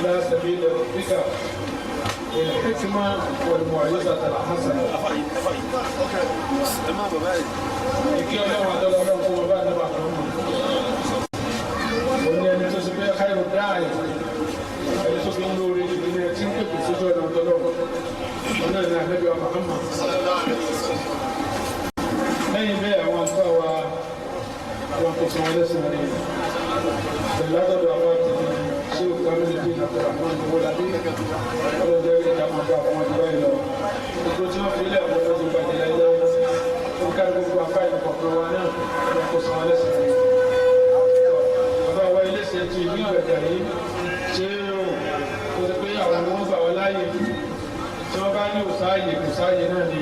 إلى سبيل ربك بالحكمة والموعظة الحسنة. Ìkí Ọlọ́run àtọ́lọ́ Ọlọ́run fún ọba àdàbà kan mọ̀. Òun ni ẹni tó ṣe pé káyọ̀ dáàyè, ẹni tó fi ń lóore jù nínú ẹ tí ń pèpè sójú ọ̀nà ọ̀tọ́lọ́run. Òun náà ni Ànábì wa Muhammad. Lẹ́yìn bẹ́ẹ̀, àwọn àlùfáà wa, wọn kò san wọn lẹ́sìn rẹ̀. Bẹ̀rẹ̀ látọ̀dọ̀ àwọn àtẹ̀lé ṣé o kàmí lè dín Abdulrahman Owólabí, ọlọ́dẹ ìjà máa bá àwọn ọmọdé báyìí lọ. Gbogbo tí wọ́n fi ilé àwọn ọlọ́dún bàjẹ́ láyé, ó ká gbogbo afá ìkọ̀kan wa náà, wọn kò san wọn lẹ́sìn rẹ̀. Bàbá wa iléeṣẹ́ ti ìlú Ìgbàjà yìí ṣé o kò sí pé àwọn ni wọ́n gbà wá láàyè. Tí wọ́n bá ní òsáàyè, kò sáàyè náà ni,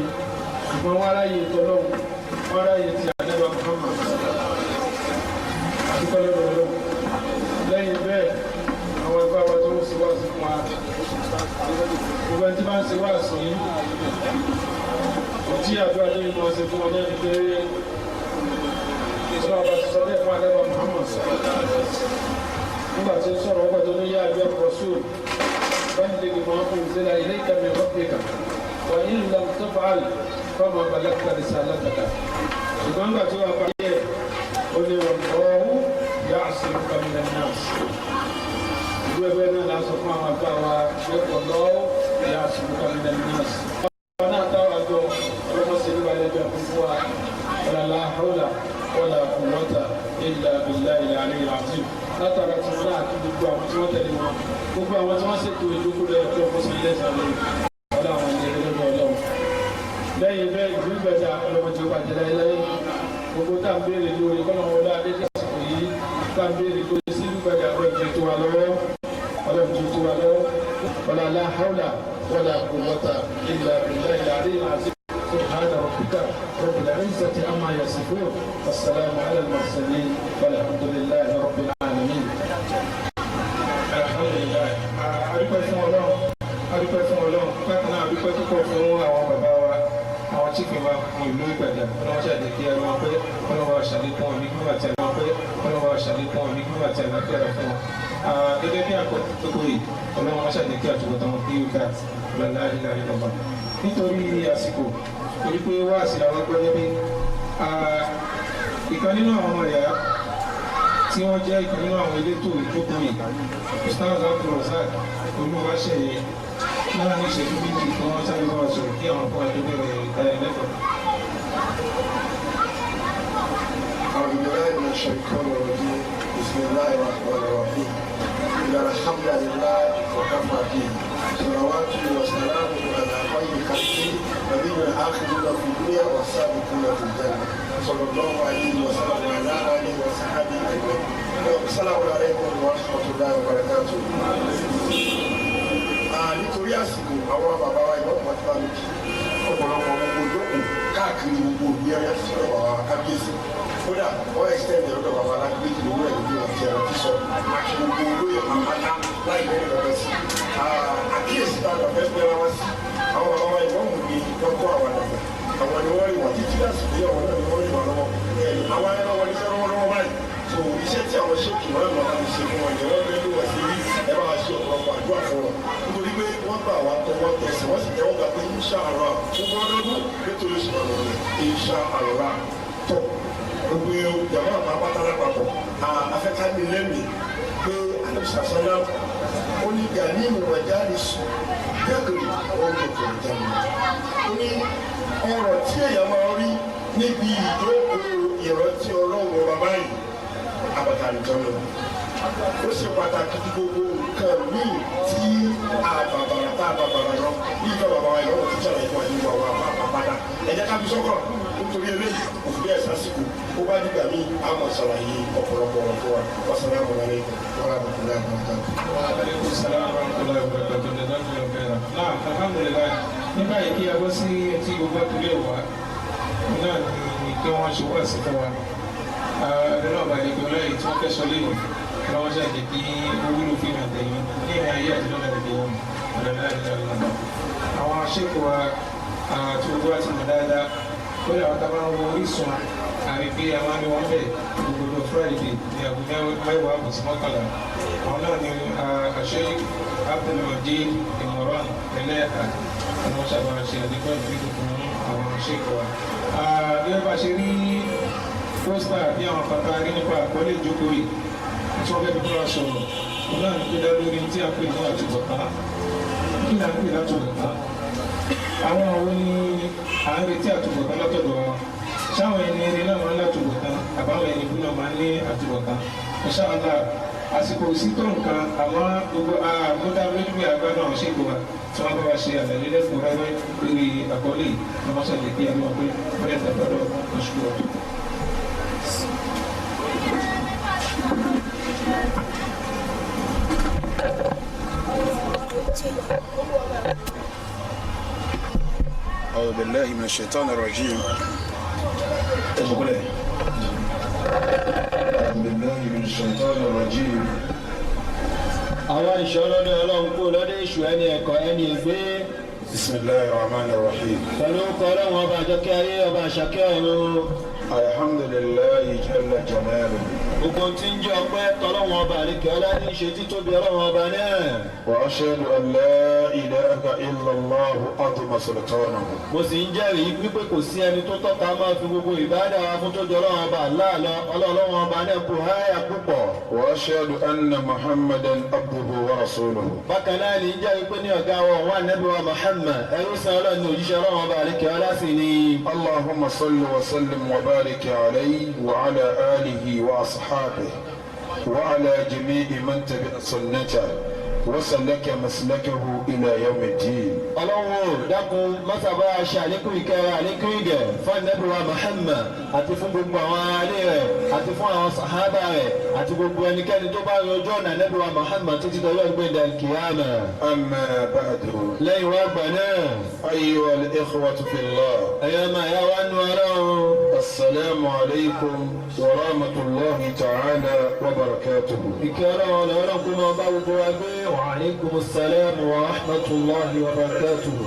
ṣùgbọ́n wọ́n ráyè tọ́lọ́hún, wọ́n ráyè ti àdébà Muhammad, àdúpẹ́ lọ́dọ̀ Ọlọ́run. Lẹ́yìn bẹ́ẹ̀, àwọn ẹgbẹ́ wa tó ń ṣe wá sí fún wa, gbogbo ẹni tí bá ń ṣe wá sí, tí àdúrà tó ń máa ṣe fún wọn náà ni pé Ọlọ́run bá ti sọ bẹ́ẹ̀ fún àdébà Muhammad nígbà tí ó sọ̀rọ̀ ọgbà tó ní يا أيها الرسول بلغ ما أنزل إليك من ربك وإن لم تفعل فما بلغت رسالتك. Ṣùgbọ́n nígbà tí wọ́n parí ẹ̀, ó ní والله يعصمك من الناس. Ìlú ẹgbẹ́ náà la sọ fún àwọn àgbà wa pé والله يعصمك من الناس. Àwọn náà táwọn àjọ ọlọ́mọ sí ní balẹ̀ jọ fún wa ولا لا حول ولا قوة إلا بالله العلي العظيم. Látara tí wọn náà kí gbogbo àwọn tí wọ́n tẹ̀lé wọn, gbogbo àwọn tí wọ́n ṣètò ìjókòó lẹ́yìn tó kó sí ilé ìsàlẹ̀ ọ̀dọ̀ àwọn ẹni ẹgbẹ́ lọ́dọ̀ Ọlọ́run. Lẹ́yìn bẹ́ẹ̀, ìlú Ìgbàjà, ọlọ́mọdé ó bàjẹ́ láéláé. Gbogbo tá à ń béèrè lórí kọ́nà wọlé adé àsìkò yìí, tá à ń béèrè lórí sí ìlú Ìgbàjà, ọlọ́run tó wà lọ́wọ́, ọlọ́run tó wà lọ́wọ́. ولا لا حول ولا قوة إلا بالله العلي العظيم. سبحان ربك رب العزة عما يصفون والسلام على المرسلين والحمد لله رب العالمين. Alhamdulillahi, adúpẹ́ fún Ọlọ́run, adúpẹ́ fún Ọlọ́run. Bákan náà, adúpẹ́ púpọ̀ fún àwọn bàbá wa, àwọn chief imam fún ìlú Ìgbàjà. Ọlọ́run ṣàdé kí ẹrú wọn pé Ọlọ́run wa ṣàlékún ẹ̀mí gbígbà tí ẹ̀rọ pé Ọlọ́run wa ṣàlékún ẹ̀mí gbígbà tí àlàáfíà rẹ̀ fún wọn. Gẹ́gẹ́ bí àkókò yìí, Ọlọ́run wa ṣàdé kí àtúbọ̀tán wọn kí ó dà lọ́lá ìlà ìlọ́ba. Nítorí àsìkò, torí pé wáàsí làwọn gbọ́ níbí, ìkan nínú àwọn ọmọ ìyá tí wọ́n jẹ́ ìkan nínú àwọn elétò ìjókòó yìí, Ustaz Abdulrasaq Olúwaṣeyẹ, láàrin ìṣẹ́jú 2 kí wọ́n sáré bá wa sọ̀rọ̀ kí àwọn fún wa tó bẹ̀rẹ̀ ìdánilẹ́kọ̀ọ́. أعوذ بالله من الشيطان الرجيم. بسم الله الرحمن الرحيم. إن الحمد لله وكفى به، صلوات وسلامه على خير خلقه، نبي الآخرين في الدنيا والسابقون في الجنة، صلى الله عليه وسلم وعلى آله وصحبه أجمعين. السلام عليكم ورحمة الله وبركاته. Nítorí àsìkò, àwọn bàbá wa ìwọ́n pàtó bá mi kí ọ̀pọ̀lọpọ̀ gbogbo ìjókòó káàkiri gbogbo òbí ọ̀yà sọ̀rọ̀ bàbá wa kábíyèsí. Kódà wọ́n extend ọ̀dọ̀ bàbá alágbèjì lówó ẹ̀ lójú àti ẹ̀rọ ti sọ àti gbogbo olóyè pàpàtà láì lẹ́yìn lọ́dọ̀ sí. Àkíyèsí tá a gbà fẹ́ pẹ́ wá sí, àwọn bàbá wa ìwọ́n mú mi wọ́n kọ́ àwọn àdàgbà, àwọn ni wọ́n rí wà títí lásìkò yìí, àwọn náà ni wọ́n rí wà lọ́wọ́. Àwọn ẹran wọn níṣẹ́ lọ́wọ́lọ́wọ́ báyìí. So iṣẹ́ tí àwọn ṣéèkì wọn lọ́wọ́ láti ṣe fún wọn yẹn, wọ́n gbé lówó sí rí, ẹ bá wa ṣe ọ̀pọ̀lọpọ̀ àdúrà fún wọn, nítorí pé wọ́n gbà wá tọwọ́ tẹsẹ̀, wọ́n sì tẹ́wọ́ gbà pé insha Allah gbogbo ọdọọdún nítorí oṣù kan lọ́wọ́ insha Allah tọ́ gbogbo jàmbá àpá pátá lápapọ̀. Afẹ́ká ní lẹ́mìí pé alẹ́sàsánná ó ní gàníìmù majalis dẹ́kìrì ó ń tètè jáde. Ó ní ọ̀rọ̀ tí èèyàn máa rí níbi ìjókòó ìrántí Ọlọ́run ọba báyìí, àbàtà àlùjọ lọ, ó ṣe pàtàkì ju gbogbo nǹkan míì tí àbàbàrà tá àbàbàrà lọ. Bí ìfẹ́ bàbá wa ìrọ̀rùn tí sàlàyé fún àyè wa wà pàpàdà, ẹ jẹ́ ká fi sọ́kàn. Nítorí eléyìí, òfin bẹ́ẹ̀ sásìkò, ó bá dìgbà míì á mọ̀ ṣàlàyé ọ̀pọ̀lọpọ̀ ọ̀rọ̀ fún wa. Wasalaamu alaykum wa rahmatulahi wa barakatuh. Wa aleykum salaam wa rahmatulahi wa barakatuh. Jazakumullahu khairan. Náà, alhamdulillahi, ní báyìí kí a bọ́ sí etí gbogbo àtúndé wa náà ni kí wọ́n ṣe wá sí fún wa. Ẹ̀rọ náà balẹ̀ pé ọlọ́yìn tí wọ́n fẹ́ sọ lẹ́nu lọ́wọ́ ṣàjẹ́ kí ó wúlò fún ìrìn àtẹ̀yìn ní ìrìn ayé àti lọ́dà lẹ́dẹ̀ wọn ọ̀dà láàrin. Àwọn aṣèkò wa tí gbogbo wa ti mọ̀ dáadáa, lórí àwọn tá a máa ń wo Orísun àrí pé a máa ń rí wọn bẹ̀ gbogbo Friday ní aago 10:30 sí 11. Àwọn náà ni àṣẹ Abdulmajid Imran Ẹlẹ́ẹ̀ka ni wọ́n sábà ṣe àdínkù ìdíkù fún àwọn ṣèkọ wa. Gẹ́gẹ́ bá ṣe rí pósítà bí àwọn kata rí nípa àkọlé ìjókòó yìí tí wọ́n fẹ́ fi bára sọ̀rọ̀, wọn náà ń gbé dá lórí tí a pè ní àtúbọ̀tán. Kí ni a pè látúbọ̀tán? Àwọn wo ni à ń retí àtúbọ̀tán látọ̀dọ̀ wọn? Sáwọn ẹni eré náà máa ń látúbọ̀tán, àbáwọn ẹni ibú náà máa ń ní àtúbọ̀tán? Inshallah, àsìkò sí tó nǹkan, àmọ́ gbogbo àmúdá lójú pé agbádùn àwọn ṣèkò wa tí wọ́n bá wa ṣe àlàyé lẹ́kùnrẹ́rẹ́ lórí àkọlé yìí ni wọ́n ṣàlẹ̀ kí ẹni wọn pé wọ́n yẹ tẹ̀gbọ́dọ̀ oṣù ọ̀tún. أعوذ بالله من الشيطان الرجيم. أعوذ بالله من الشيطان الرجيم. Àwọn ìṣòro ní Ọlọ́run kú lọ́dọ̀ èṣù ẹni ẹ̀kọ́ ẹni ègbé. بسم الله الرحمن الرحيم. Pẹ̀lú ọkọ̀ Ọlọ́run ọba àjọkẹ́ ayé, ọba àṣàkẹ́ ọ̀run. الحمد لله جل جلاله. Gbogbo tí ń jẹ́ ọpẹ́ tọ́lọ́run ọba àríkẹ́ ọlá ní ṣe títóbi Ọlọ́run ọba náà. وأشهد أن لا إله إلا الله عظم سلطانه. Mo sì ń jẹ́rìí wípé kò sí ẹni tó tọ́ka máa fi gbogbo ìbádà wa fún tó jọ Ọlọ́run ọba láàlọ́. Ọlọ́run ọba náà kò háyà púpọ̀. وأشهد أن محمدا عبده ورسوله. Bákan náà ní jẹ́rìí pé ní ọ̀gá wọn wà nẹ́bí wa Muhammad, ẹrú san Ọlọ́run ní, òjíṣẹ́ Ọlọ́run ọba àríkẹ́ ọlá sì ni. اللهم صل وسلم وبارك عليه وعلى آله وأصحابه وعلى جميع من تبع سنته وسلك مسلكه إلى يوم الدين. Ọlọ́run ò dákun mọ́sàbá ṣe àlékún ìkẹ́, àlékún ìgẹ̀ fún ànábì wa Muhammad, àti fún gbogbo àwọn aráalé rẹ̀, àti fún àwọn sàhábà rẹ̀, àti gbogbo ẹnikẹ́ni tó bá rin ojú ọ̀nà ànábì wa Muhammad títí dọjọ́ ìgbéǹde kìámà. أما بعد. Lẹ́yìn wá gbà náà, أيها الإخوة في الله، ẹ̀yin ọmọ ìyá wa nínú Ọlọ́run، السلام عليكم ورحمة الله تعالى وبركاته. Ìkẹ́ Ọlọ́run ọlọ́run kó máa bá gbogbo wa gbé. Wa alaykumus salam wa rahmatullahi wa barakatuhu.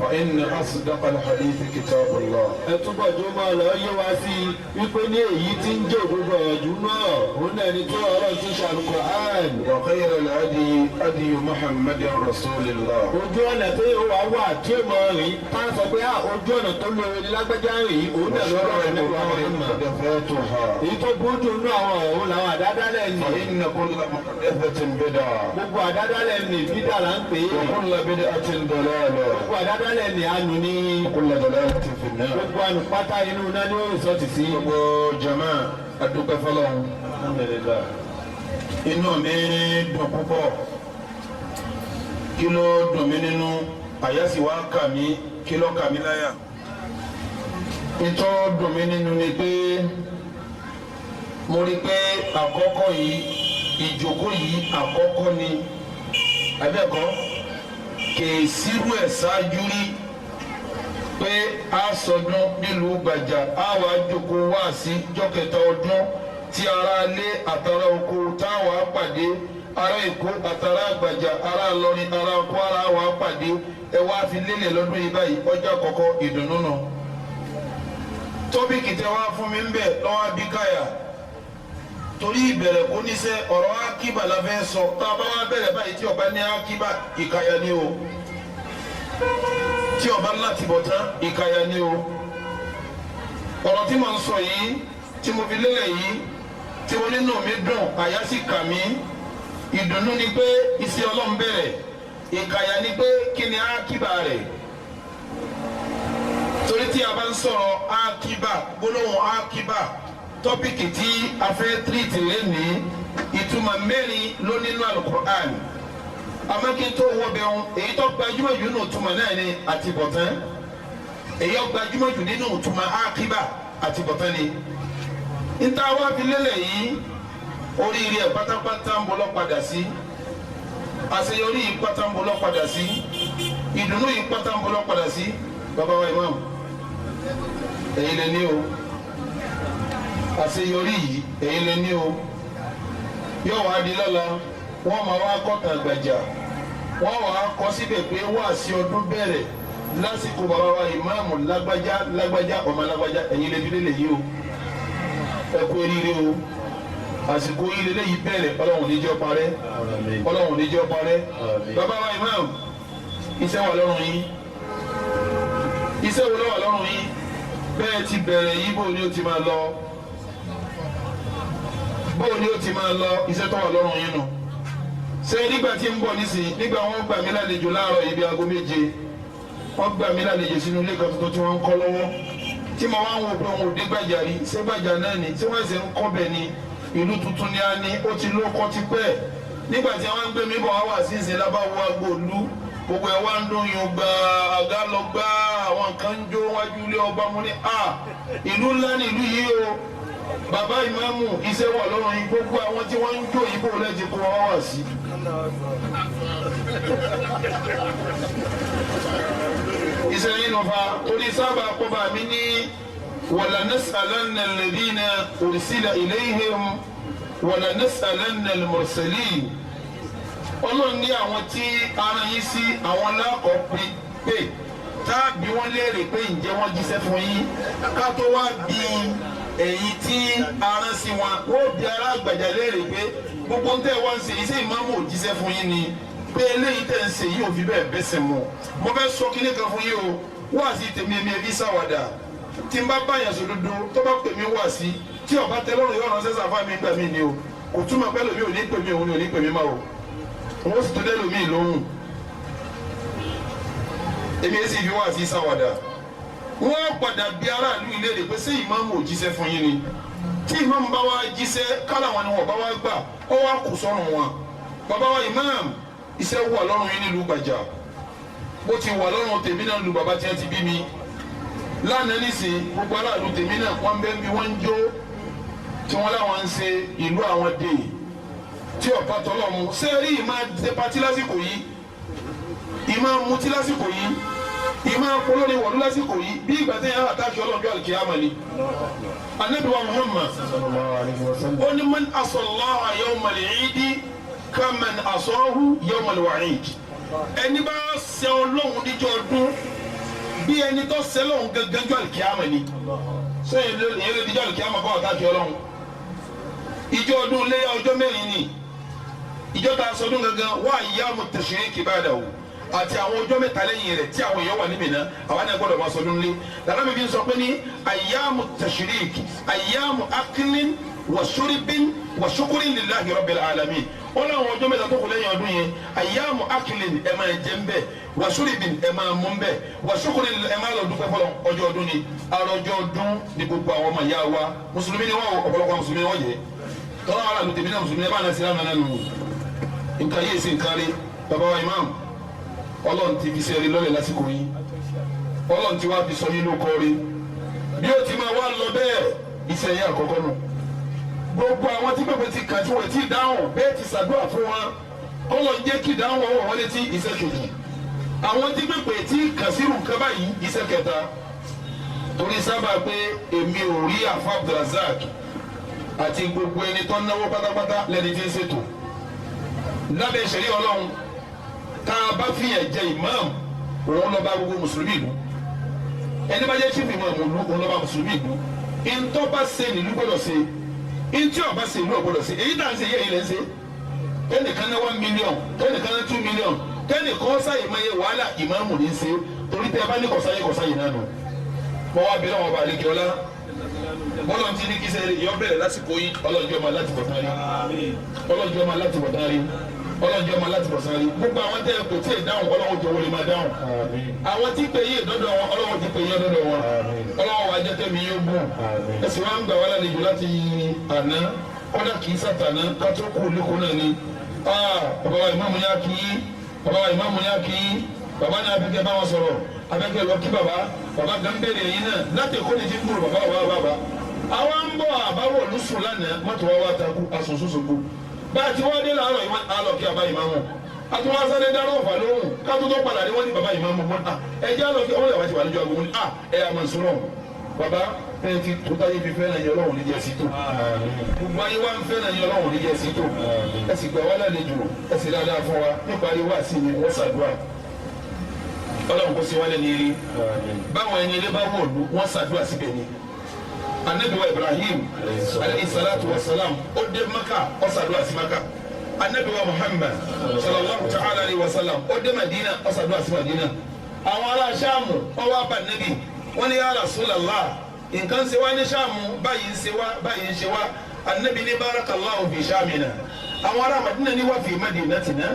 فإن أصدق الحديث كتاب الله. Ẹ túbọ̀ jó máa lọ yé wa sí i wípé ní èyí tí ń jẹ́ òdodo ọ̀rọ̀ jù náà, òun náà ni tó Ọlọ́run ti ń ṣe Al-Qur'an. وخير الهدي هدي محمد رسول الله. Ojú ọ̀nà tó yẹ wá wà tí ó mọ rìn tá a sọ pé á ojú ọ̀nà tó lóore ní lágbájá rìn, òun náà وشر lọ́rọ̀ nípa الأمور Muhammad. محدثاتها. Èyí tó burú jù nínú àwọn ọ̀hún làwọn àdádálẹ̀ nì. فإن كل محدثة بدعة. Gbogbo àdádálẹ̀ nì, bídà là ń pè é. وكل بدعة ضلالة. Gbogbo àdádálẹ̀ nì, ànú ní. وكل ضلالة في النار. Gbogbo ànú pátá, inú iná ní ó rìsọ́ọ̀tì sí. Gbogbo jama, adúpẹ́ fọ́lọ́run. Inú mi dùn púpọ̀. Kí ló dùn mí nínú? Àyà sì wá kà mí. Kí ló kà mí láyà? Ìtọ́ dùn mí nínú ni pé mo rí pé àkọ́kọ́ yìí, ìjókòó yìí, àkọ́kọ́ ni abẹ́ẹ̀kọ́ kèésìrú ẹ̀ ṣáájú rí pé a sọdún nílùú Gbàjà, a wàá jókòó wá sí jọ́kẹta ọdún tí ará ilé àtàrà oko táwa pàdé, ará Èkó àtàrà Àgbàjà, ará Ìlọrin, ará Kwara wàá pàdé. Ẹ wá fi lélẹ̀ lọ́dún yìí báyìí, ọjọ́ àkọ́kọ́ ìdùnnú nù. Topic tẹ wá fún mi ń bẹ̀ lọ́wọ́ abíkáyà torí ìbẹ̀rẹ̀ kò ní sẹ́ ọ̀rọ̀ akíbà la fẹ́ sọ. Tá a bá wá bẹ̀rẹ̀ báyìí tí ọba ní akíbà, ìkàyà ni o. Tí ọba láti bọ̀ tán, ìkàyà ni o. Ọ̀rọ̀ tí mo ń sọ yìí, tí mo fi lélẹ̀ yìí, tí mo nínú mi dùn, àyà sì kà mí, ìdùnnú ni pé iṣẹ́ Ọlọ́run bẹ̀rẹ̀. Ìkàyà ni pé kí ni akíbà rẹ̀? Torí tí a bá ń sọ̀rọ̀ akíbà, gbólóhùn akíbà, topic tí a fẹ́ treat lẹ́nìí, ìtumọ̀ mẹ́rin ló nínú Alukur'an. Àmọ́ kí n tó wọ bẹ́ẹ̀ ń, èyí tó gbajúmọ̀ jù nínú ìtumọ̀ náà ni àtibọ̀tán. Èyí tó gbajúmọ̀ jù nínú ìtumọ̀ akíbà, àtibọ̀tán ni. Níta wá fi lélẹ̀ yìí, oríire ẹ̀ pátápátá ń bọ̀ lọ́ padà sí, àṣeyọrí yìí pátá ń bọ̀ lọ́ padà sí, ìdùnnú yìí pátá ń bọ̀ lọ́ padà sí. Bàbá wa imam, èyí lè ní o. Àṣeyọrí yìí, èyí lè ní o. Yóò wá di lọ́la, wọ́n máa wá kọ́tàn Gbàjà, wọ́n wá kọ́ síbẹ̀ pé wáàsí ọdún bẹ̀rẹ̀ lásìkò bàbá wa ìmáàmù lágbájá lágbájá ọmọ lágbájá. Ẹ̀yin lè fi lélẹ̀ yìí o. Ẹ kú oríire o. Àsìkò yìí lélẹ́yìí bẹ̀rẹ̀, Ọlọ́run ní jẹ́ ó parẹ́, Ọlọ́run ní jẹ́ ó parẹ́. Bàbá wa imam, iṣẹ́ wà lọ́rùn yín. Iṣẹ́ wo ló wà lọ́rùn yín? Bẹ́ẹ̀ ti bẹ̀rẹ̀ yìí, bó ni ó ti máa lọ? Bó ni ó ti máa lọ? Iṣẹ́ tó wà lọ́rùn yín nù. Ṣé nígbà tí ń bọ̀ nísìnyí, nígbà wọ́n gbà mí lálejò láàárọ̀ yìí bí 7:00, wọ́n gbà mí lálejò sínú ilé kan tuntun tí wọ́n ń kọ́ lọ́wọ́, tí mo wá ń wo pé òun ò dé Gbàjà rí. Ṣé Gbàjà náà ni tí wọ́n ṣe ń kọ́ bẹ̀ ni? Ìlú tuntun ni a ní, ó ti lóko ti pẹ́. Nígbà tí wọ́n ń gbé mi bọ̀ wá wà sí ìsìn lábáwọ́ agbóòlú, gbogbo ẹ̀ wá ń dún yun gba àga lọ gbá, àwọn kan ń jó wájú ilé ọba. Mu ní a ìlú ńlá ní ìlú yìí o. Bàbá ìmáàmù, iṣẹ́ wà lọ́rùn yín. Gbogbo àwọn tí wọ́n ń jó yìí, bò lẹ́ẹ̀tì kó wọn wá sí. Iṣẹ́ yín nù fa torí sábà kọ́ba mi ní wala nas'alanna alladhina ursila ilayhim wala nas'alanna al-mursalin. Ọlọ́run ní àwọn tí ara yín sí àwọn lákọ̀ọ́ pé táàbí wọ́n léèrè pé ǹjẹ́ wọ́n jíṣẹ́ fún yín, ká tó wá bí èyí tí ara sí wọn. Wọ́n bí ara àgbàjà léèrè pé gbogbo ń tẹ́ wá ń ṣe iṣẹ́ ìmáàmù ò jíṣẹ́ fún yín ni, pé eléyìí tẹ̀ ń ṣe yìí ò fi bẹ́ẹ̀ bẹ́sẹ̀ mu. Mo fẹ́ sọ kíní kan fún yín o. Wá sí tèmi, èmi ẹbí sáwàdà tí n bá báyàn sòdodo tó bá pè mí wá sí tí ọba tẹ lọ́rùn yóò ránṣẹ́ sàfà mi gbà mí ni o. Kò túmọ̀ pé lómi ò ní pè mí, òun ni ò ní pè mí má o. Wọ́n sì tún dé lómi lóhùn. Èmi èsì fi wá sí sáwàdà. Wọ́n padà bí aráàlú ilé rẹ̀ pé ṣé ìmáàmù ò jíṣẹ́ fún yín ni? Tí ìmáàmù bá wá jíṣẹ́ kálá wọn ni wọ́n bá wá gbà, ó wá kù sọ́run wọn. Bàbá wa ìmáàmù, iṣẹ́ wà lọ́rùn yín nílùú Gbàjà, bó ti wà lọ́rùn tèmi náà lu bàbá tí wọ́n ti bí mi lánàá nísìn. Gbogbo aráàlú tèmi náà wọ́n bẹ́ẹ̀ bí wọ́n ń jó tí wọ́n láwọn ń ṣe ìlú àwọn dè tí ọ̀pá tọ́lọ́mu. Ṣé rí ìmá ṣe patí lásìkò yìí, ìmá mutí lásìkò yìí, ìmá polórí wọ̀lú lásìkò yìí, bí ìgbà tí yàrá àtàkì ọlọ́run àlùkìyámà ni. Ànábì wa Muhammad ó ní man asọ̀láha yawmal ìdí kaman asọ́hu yawmal wa'id. Ẹni bá ṣe Ọlọ́run níjọ́ ọdún, bí ẹni tó ṣe lọ́hùn gangan jọ́ àlùkìyámà ni. Ṣé ìyẹn lè dijọ́ àlùkìyámà kọ́ àtàkì Ọlọ́run? Ìjọ ọdún léyà ọjọ́ mẹ́rin ni ìjọ tá a sọdún gangan wá ayyamu tashriqi ba'dahu àti àwọn ọjọ́ mẹ́ta lẹ́yìn rẹ̀ tí àwọn èèyàn wà ní Mínà, àwọn náà gbọ́dọ̀ máa sọdún lé. Dàdá mi fi sọ pé ní ayyamu tashriqi ayyamu aklin wa shuribin wa shukurin lillahi rabbil alamin. Ó láwọn ọjọ́ mẹ́ta tó kù lẹ́yìn ọdún yẹn, ayyamu aklin, ẹ máa jẹ ń bẹ̀, wa shuribin, ẹ máa mú ń bẹ̀, wa shukurin, ẹ máa lọ dúpẹ́ fọlọ́. Ọjọ́ ọdún ni àròjọ ọdún ni gbogbo àwọn ọmọ ìyá wa mùsùlùmí ni wọ́n, ọ̀pọ̀lọpọ̀ mùsùlùmí ni wọ́n jẹ́ tọ́lá wàhálà ló tèmi náà mùsùlùmí ẹ bá náà sílámù náà nù. Nǹkan yìí sì nǹkan rí. Bàbá wa imam, Ọlọ́run ti fi sẹ́rí lọ́lẹ̀ lásìkò yín, Ọlọ́run ti wá fi sọ yín ló kọ́ rí bí ó ti máa wá lọ bẹ́ẹ̀. Iṣẹ́ yẹn àkọ́kọ́ nù. Gbogbo àwọn tí pèpè ti kàn tí wọ́n ti dáhùn bẹ́ẹ̀ ti ṣàdúrà fún wọn, kọ́lọ̀ ń jẹ́ kí dáhùn ọwọ́ wọn létí. Iṣẹ́ kejì, àwọn tí pèpè ti kàn sí nǹkan báyìí. Iṣẹ́ kẹta, torí sábà pé èmi ò rí àfa Abdulrazak àti gbogbo ẹni tó náwó pátápátá lẹni tí ń ṣètò lábẹ́ ìṣẹ̀rí Ọlọ́run. Tá a bá fìyàn jẹ imam, òun lọ́ba gbogbo mùsùlùmí ìlú. Ẹni bá jẹ́ chief imam ìlú, òun lọ́ba mùsùlùmí ìlú. Ntọ́ bá ṣe nílùú gbọ́dọ̀ ṣe, ntí ọba ṣe ìlú ọ̀gbọ́dọ̀ ṣe. Èyí tá à ń ṣe yẹ ilẹ̀ ń ṣe. Kẹ́nìkan ná 1 million, kẹ́nìkan ná 2 million, kẹ́nìkan sáyè máa yẹ wàhálà, ìmáàmù ní ṣe. Torí tẹ́ ẹ bá ní kọ̀sáyé kọ̀sáyé náà nù. Mọ wá bí lọ́wọ́ bá àlejò ọlá bọ́lọ̀ ti ní kí sẹ́yìn yọ bẹ̀rẹ̀ lásìkò yìí. Ọlọ́njọ́ máa láti bọ̀ tán rí, ọlọ́njọ́ máa láti bọ̀ tán rí, ọlọ́njọ́ máa láti bọ̀ tán rí. Gbogbo àwọn tẹ́ kò tí ì dáhùn, Ọlọ́run jọ wọlé máa dáhùn. Àwọn tí pè yé dọ́dọ̀ wọn, Ọlọ́run ti pè yé dọ́dọ̀ wọn. Ọlọ́run wàá jẹ́ kẹ́mi yóò gùn. Ẹ̀sìn wa ń gbà wá lálejò láti àná, kọ́dà kì í sàtàná kátó kú lóko náà ni. Bàbá wa ìmáàmù yá kí, bàbá wa ìmáàmù yá kí, bàbá ní abẹ́kẹ́ bá wọn sọ̀rọ̀, abẹ́kẹ́ lọ kí bàbá. Bàbá gan bẹ̀rẹ̀ yín náà láti kó ní ti ń kúrò. Bàbá bàbá bàbá àwọn ń bọ̀ àbáwọ̀ lùsùn lánàá, mọ́tò wa wá takú asòsòsògbò. Bá a ti wá dé láàárọ̀ yìí, wọ́n á lọ kí àbá ìmáàmù. Àti wọ́n sáré dáná ọ̀fà lóhùn kátó tó padà dé, wọ́n ní bàbá ìmáàmù mọ́ à ẹjẹ́ àlọ́ kí ọmọ ìyàwó ti wà lójú agogo ní à ẹ̀ àmọ̀ ìṣúná. Bàbá ẹ ti tó táyé fi fẹ́ràn yín, Ọlọ́run níjẹ́ sí tó. Gbogbo ayé wa ń fẹ́ràn yín, Ọlọ́run níjẹ́ sí tó. Ẹ sì gbà wá lálejò, ẹ sì dáadáa fún wa. Níparí wá sí ni wọ́n ṣàdúrà, Ọlọ́run kò sí wálé ní rí. Báwọn ẹni ilé bá wọ̀lú, wọ́n ṣàdúrà síbẹ̀ ni. Anabi wa Ibrahim alayhi salatu wa salam ó dé Maka, ó ṣàdúrà sí Maka. Anabi wa Muhammad sallallahu ta'ala alayhi wa sallam ó dé Madina, ó ṣàdúrà sí Madina. Àwọn ará Ṣáàmù ó wá bá Nabi, wọ́n ní ya Rasulallah, nǹkan ṣe wá ní Ṣáàmù, báyìí ń ṣe wá, báyìí ń ṣe wá. Anabi ní barakallahu fi Ṣáàmìnà. Àwọn ará Madina ní wà fi madinatina.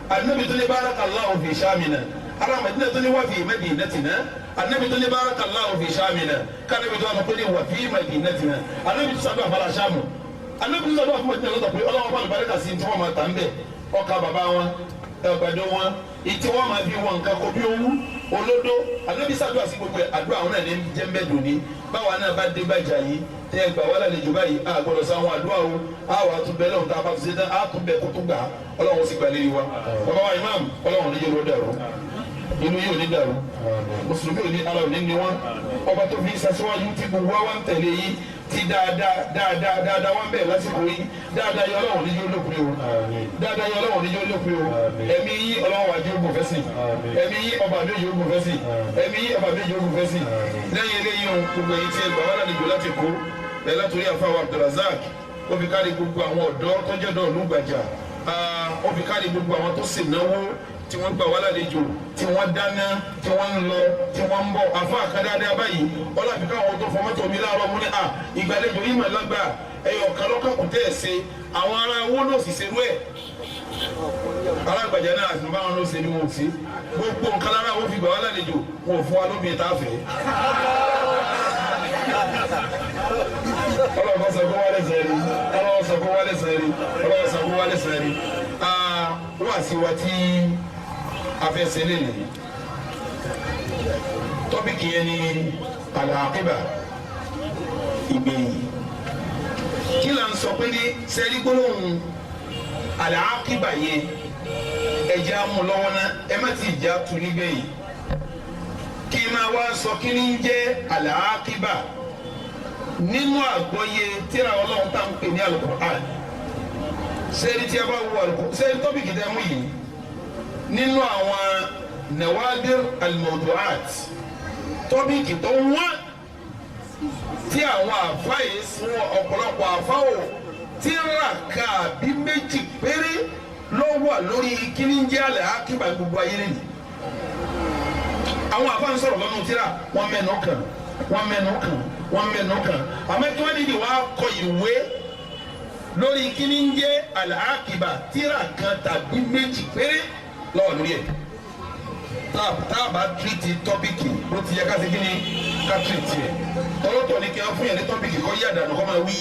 Anabi tó ní barakallahu fi Ṣáàmìnà. Ará Madina tó ní wà fi madinatina. Anabi tó ní barakallahu fi Ṣáàmìnà. Kánabi tó wà pé ní wà fi madinatina. Anabi tó sàdúrà fara Ṣáàmù. Anabi tó sàdúrà fún Madina lọ́tọ̀ pé ọlọ́wọ́ bá lùbáríkà sí tí wọ́n máa tà ń bẹ̀. Ọkà bàbá wọn, àgbàdo wọn, ìtí wọ́n máa fi wọn nǹkan kó bí owó olódó. Anabi sàdúrà sí gbogbo ẹ̀. Àdúrà àwọn náà ní jẹ́ńbẹ́ dòní. Báwa náà bá dé bàjá yìí, tẹ́ ẹ gbà wá lálejò báyìí, a gbọ́dọ̀ sáwọn àdúrà o. A wà á tún bẹ lọ́hùn tá a bá tún ṣe tán, a tún bẹ kó tún gbà á. Ọlọ́run sì gbà lérí wa. Bàbá wa imam, Ọlọ́run ní yóò dàrú, inú yóò ní dàrú, mùsùlùmí ò ní ara ò ní ní wọn. Ọba tó fi sasíwájú tí gbogbo wa ń tẹ̀lé yìí ti dáadáa dáadáa dáadáa wọn bẹ̀rẹ̀ lásìkò yìí. Dáadáa yọ Ọlọ́run ní yóò lópin o. Dáadáa yọ Ọlọ́run ní yóò lópin o. Ẹ̀mí yí Ọlọ́run wájú ogun fẹ́ sí. Ẹ̀mí yí ọba mi yóò ogun fẹ́ sí. Ẹ̀mí yí ọba mi yóò ogun fẹ́ sí. Lẹ́yìn eléyìí o, gbogbo èyí tí ẹ gbà wá lálejò láti kó ẹ látòrí àfàwọ̀ Abdulrasaq, ó fi kárí gbogbo àwọn ọ̀dọ́ tọ́jọ́dọ̀ Olúgbàjà, ó fi kárí gbogbo àwọn tó sì náwó tí wọ́n gbà wá lálejò, tí wọ́n dáná, tí wọ́n ń lọ, tí wọ́n ń bọ̀. Àfa àkàdáadáa báyìí ọlọ́àfi káwọn tó fọ mọ́tò mi láàárọ̀ mú ní à ìgbàlejò yìí mà lágbà ẹ̀yọ̀ kan lọ́kàn kò tẹ́ ẹ̀ ṣe. Àwọn ará owó náà sì ṣerú ẹ̀. Alágbàjá náà àti báwọn ló ṣe ni wọn ò sí. Gbogbo nǹkan lára wọn fi gbà wá lálejò, wọn ò fún wa lómi tá a fẹ́. Ọlọ́run sọ fún wálé sẹ́rí, Ọlọ́run sọ fún wálé sẹ́rí, Ọlọ́run sọ fún wálé sẹ́rí. Wọ́n àti wa tí a fẹ́ ṣe lé nìyí. Tọ́pìkì yẹn ni àlàákíbà, ìgbẹ̀yìn. Kí là ń sọ pé ní sẹ́rí gbólóhùn àlàákíbà yẹn, ẹ̀jẹ̀ á mú lọ́wọ́ náà, ẹ má ti jà tu nígbẹ̀yìn. Kí n máa wá sọ kí ni ń jẹ́ àlàákíbà nínú àgbọ́yé tírà Ọlọ́run tá à ń pè ní Al-Qur'an. Sẹ́rí tí a bá wo Al-Qur'an, sẹ́rí tọ́pìkì tẹ́ mú yìí nínú àwọn nawadir al-mawdu'at, tọ́pìkì tó wọ́n tí àwọn àfáyé fún ọ̀pọ̀lọpọ̀ àfáwò tírà kàbí méjì péré ló wà lórí kíní jẹ́ àlàákíbà gbogbo ayé lẹ́yìn. Àwọn àfáà ń sọ̀rọ̀ lọ́nà tírà, wọ́n mẹ́nu kàn, wọ́n mẹ́nu kàn, wọ́n mẹ́nu kàn. Àmọ́ kí wọ́n nídìí wá kọ ìwé lórí kíní ń jẹ́ àlàákíbà, tírà kan tàbí méjì péré lọ́wọ́ lórí ẹ̀. Tá a bá tírìtì tọ́pìkì bó ti yẹ ká ṣe kíni ká tírìtì ẹ̀. Tọ́lọ́tọ̀ ni kí wọ́n fún yẹn ní tọ́pìkì kọ́ yí àdànù kọ́ máa wí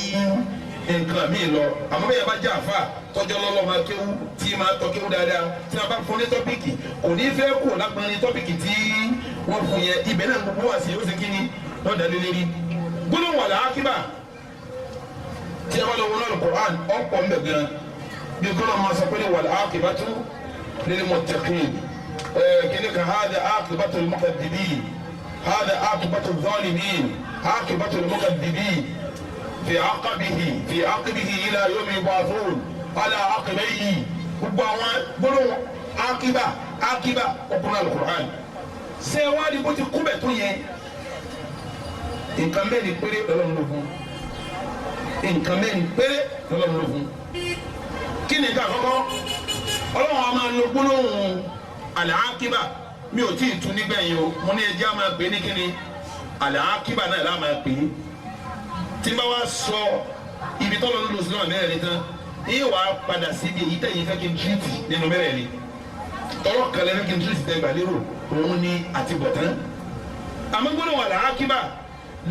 nǹkan míì lọ. Àmọ́ bẹ́ẹ̀ bá jẹ́ àfa tọ́jọ́ lọ́lọ́ máa kéwú tí máa tọ́ kéwú dáadáa, tí wọ́n bá fún ní tọ́pìkì kò ní fẹ́ kó lápẹ́ ní tọ́pìkì tí wọ́n fún yẹn. Ibẹ̀ náà gbogbo wá sí yóò ṣe kíni lọ́dà lé lérí. Gbólóhùn àlàákíbà tí a bá lọ wọnú Al-Qur'an ọ̀pọ̀ ń bẹ̀ gan. Bí kọ́lọ́ máa sọ pé ní wal-aqibatu lil-muttaqin, kìnnì kan hadha aqibatu al-mukaththibin, hadha aqibatu adh-dhalimin, aqibatu al-mukaththibin fi aqabihi fi aqibihi ila yawmi yub'athun ala aqibayhi. Gbogbo àwọn gbólóhùn akíbà akíbà ọkùnrin Al-Qur'an ṣé wàá di bó ti kúbẹ̀ tó yẹn. Nǹkan mẹ́rin péré lọ́lọ́run ló fún. Nǹkan mẹ́rin péré lọ́lọ́run ló fún. Kí ni nǹkan àkọ́kọ́? Ọlọ́run a máa lo gbólóhùn àlàákíbà. Mi ò tí ì tu nígbẹ̀yìn o, mo ní ẹjẹ́ a máa pè é ní kíni àlàákíbà náà lá máa pè é. Tí n bá wá sọ ibi tọ́lọ́ ló lò sí náà mẹ́rẹ̀ẹ̀rin tán, yín wàá padà síbi èyí tẹ̀yìn fẹ́ kí n tírìtì nínú mẹ́rẹ̀ẹ̀rin. Tọ́lọ́ kan lẹ́fẹ́ kí n tírìtì tẹ́ gbà lérò òun ni àtibọ̀tán. Àmọ́ gbólóhùn àlàákíbà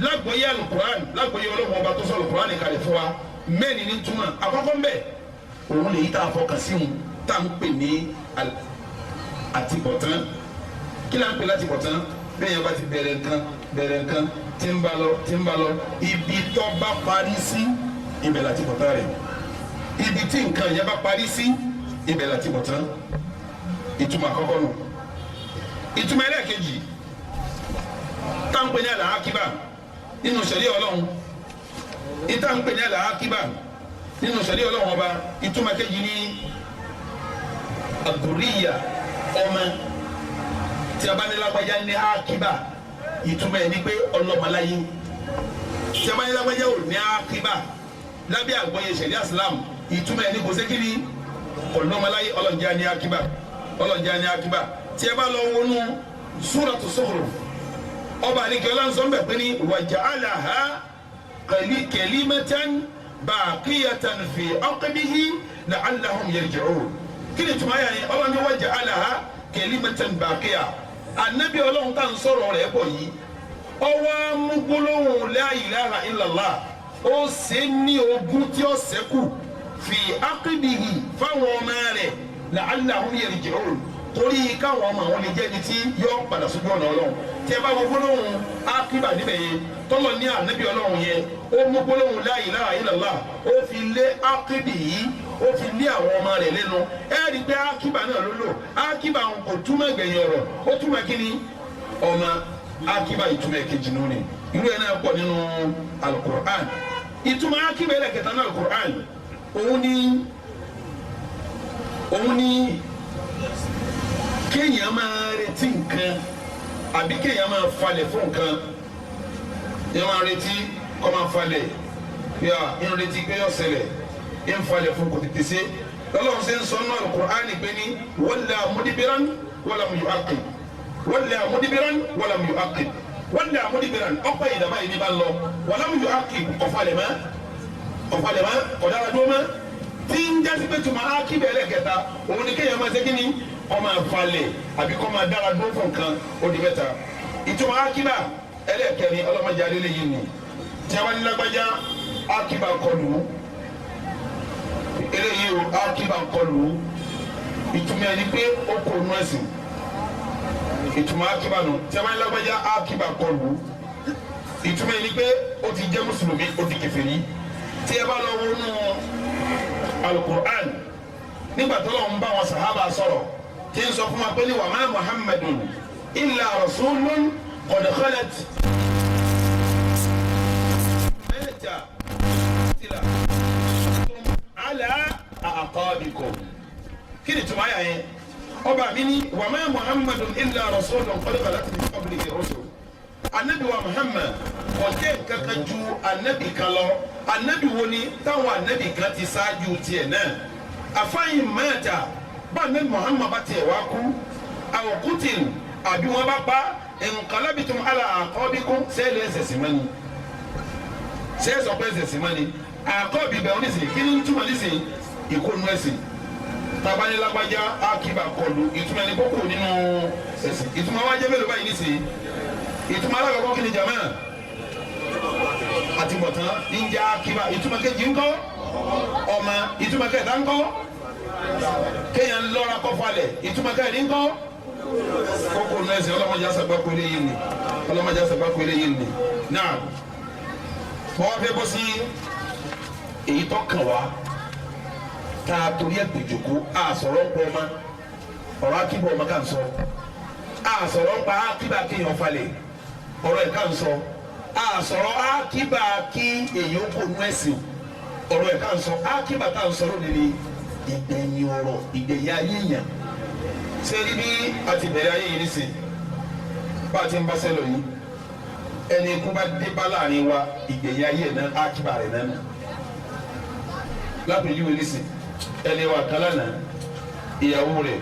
lágbóyè alukuran, lágbóyè Ọlọ́run ọba tó sọ alukuran ní kalẹ̀ fún wa, mẹ́rin ní túmọ̀. Àkọ́kọ́ ń bẹ̀ òun lè yí tá a fọkàn sí òun tá à ń pè ní àtibọ̀tán. Kí là ń pè látibọ̀tán? Bẹ́ẹ̀ yẹn bá ti bẹ̀rẹ̀ nǹkan bẹ̀rẹ̀ nǹkan tí ń bá lọ tí ń bá lọ, ibi tó bá parí sí ibẹ̀ látibọ̀tán rẹ̀. Ibi tí nǹkan yẹn bá parí sí ibẹ̀ látibọ̀tán. Ìtumọ̀ àkọ́kọ́ nù. Ìtumọ̀ ẹlẹ́ẹ̀kejì tá à ń pè ní àlàákíbà nínú sẹ̀rí Ọlọ́run, ìta ń pè ní àlàákíbà nínú sẹ̀rí Ọlọ́run ọba, ìtumọ̀ kejì ní àdúríyà, ọmọ. Tí a bá ní lágbájá ní àkíbà, ìtumọ̀ ẹ̀ ní pé ọlọ́mọláyé. Tí a bá ní lágbájá ò ní akíbà lábẹ́ àgbọ́yé ṣẹ̀ríà Islam, ìtumọ̀ ẹ̀ ní kò sé kí ni ọlọ́mọláyé. Ọlọ́njẹ́ ní akíbà, ọlọ́njẹ́ ní akíbà. Tí a bá lọ wọnú Suratu Zukhruf, ọba àlekè ọlọ́nsọ́n bẹ̀ pé ní waja'alaha kalimatan baqiyatan fi aqbihi la'allahum yarji'un. Kí ni tuma yà ni? Ọlọ́run ní waja'alaha kalimatan baqiya. Anabi Ọlọ́run tá n sọ̀rọ̀ rẹ̀ bọ̀ yìí, ọwọ́ amúgbólóhùn la ilaha illallah, ó ṣe ní ogún tí ó ṣẹ́kù fi aqbihi fáwọn ọmọ rẹ̀, la'allahum yarji'un, torí káwọn ọmọ àwọn lè jẹ́ ẹni tí yọ padà sójú ọ̀nà Ọlọ́run. Tí ẹ bá wo gbólóhùn akíbà níbẹ̀ yẹn, tọ́lọ̀ ní ànábì Ọlọ́run yẹn, ó mú gbólóhùn la ilaha illallah, ó fi lé akíbì yìí, ó fi lé àwọn ọmọ rẹ̀ lẹ́nu. Ẹ rí i pé akíbà náà ló lò. Akíbà kò túmọ̀ gbẹ̀yìn ọ̀rọ̀, ó túmọ̀ kí ni? Ọmọ. Akíbà ìtumọ̀ kejì nù ni. Irú ẹ̀ náà pọ̀ nínú Al-Qur'an. Ìtumọ̀ akíbà ẹlẹ́kẹta náà Al-Qur'an, òun ni kéèyàn máa retí nǹkan àbí kéèyàn máa falẹ̀ fún nǹkan. Yẹn máa retí kọ́ máa falẹ̀ yà ń retí pé yọ ṣẹlẹ̀, ń falẹ̀ fún kò tètè ṣe. Lọ́lọ́run ṣe ń sọ nínú Al-Qur'ani pé ní walla mudbiran walam yu'aqib, walla mudbiran walam yu'aqib, walla mudbiran. Ọ̀pọ̀ ìdàbà yìí ní bá lọ, walam yu'aqib, kọ̀falẹ̀ mọ́, kọ̀falẹ̀ mọ́, kọ̀dára dúró mọ́. Tí ń jásí pé tuma ákíbẹ̀ ẹlẹ́kẹta, òun ni kéèyàn máa ṣe kí ni? Kọ́ máa falẹ̀ àbí kọ́ máa dára dúró fún nǹkan. Ó di mẹ́ta. Ìtumọ̀ ákíbà ẹlẹ́kẹrin, ọlọ́mọdé adélé yìí ni tí a bá ní lágbájá ákíbà kọlù eléyìí o, ákíbà kọlù, ìtumọ̀ ẹni pé ó kò nú ẹ̀sìn. Ìtumọ̀ ákíbà nù. Tí a bá ní lágbájá ákíbà kọlù, ìtumọ̀ ẹni pé ó ti jẹ́ mùsùlùmí, ó di kèfèrí. Tí a bá lọ wọnú Alukur'an, nígbà tó lọ́n bá wọn sàhábà sọ̀rọ̀, tí ń sọ fún wa pé ní wa ma Muhammadun illa rasulun qad khalat mẹ́ta tìlà ala a'qabikum. Kí ni tuma yà yẹn? Ọba mi ní wa ma Muhammadun illa rasulun qad khalat min qablihi rusul. Anabi wa Muhammad kò jẹ́ kankan ju anabi kan lọ. Anabi wo ni? Táwọn anabi kan ti ṣáájú tiẹ̀ náà. Àfáyín mẹ́ta bá anabi Muhammad bá tiẹ̀ wá kú, aw qutil, àbí wọn bá pa, inqalabtum ala aqabikum, sẹ́ẹ̀lì ẹsẹ̀ sì mọ́ni, sẹ́ẹ̀ sọ pé ẹsẹ̀ sì mọ́ni. Àkọ́bí bẹ̀rù nísìnyí, kí ni ń túmọ̀ nísìnyí? Ìkónú ẹ̀sìn. Tabanilágbájá akíba kọlu, ìtumọ̀ ẹni kókò nínú ẹ̀sìn. Ìtumọ̀ wa jẹ́ mélòó báyìí nísìnyí? Ìtumọ̀ alákọ̀ọ́kọ́ kí ni jama àti bọ̀tán ń jẹ́ akíba? Ìtumọ̀ kejì ńkọ́? Ọmọ. Ìtumọ̀ kẹta ńkọ́? Kéèyàn lọ́ra kọ́falẹ̀. Ìtumọ̀ kẹrin ńkọ́? Kókò nínú ẹ̀sìn. Ọlọ́mọdé àṣàgbà kó eléyìí ni, ọlọ́mọdé àṣàgbà kó eléyìí ni. Náà wọ́n fẹ́ bọ́ sí èyí tó kàn wá tá a torí ẹ̀ gbèjòkó. A sọ̀rọ̀ ń pọ̀ ọmọ, ọ̀rọ̀ akíbọ̀ ọmọ kà ń sọ. A sọ̀rọ̀ ń pa akíbà kéèyàn falẹ̀, ọ̀rọ̀ ẹ̀ kà ń sọ. A sọ̀rọ̀ akíbà kí èèyàn kò nú ẹ̀sìn, ọ̀rọ̀ ẹ̀ kà ń sọ. Akíbà tá à ń sọ lónìí ni ìgbẹ̀yìn ọ̀rọ̀, ìgbẹ̀yìn ayé yàn. Sẹ́ni bí a ti bẹ̀rẹ̀ ayé yìí nísìn, bá a ti ń bá sẹ́lọ̀ yìí, ẹni ikú bá dé bá láàrin wa, ìgbẹ̀yìn ayé náà, akíbà rẹ̀ náà. Lápèjúwe nísìn, ẹni wa kan lánàá, ìyàwó rẹ̀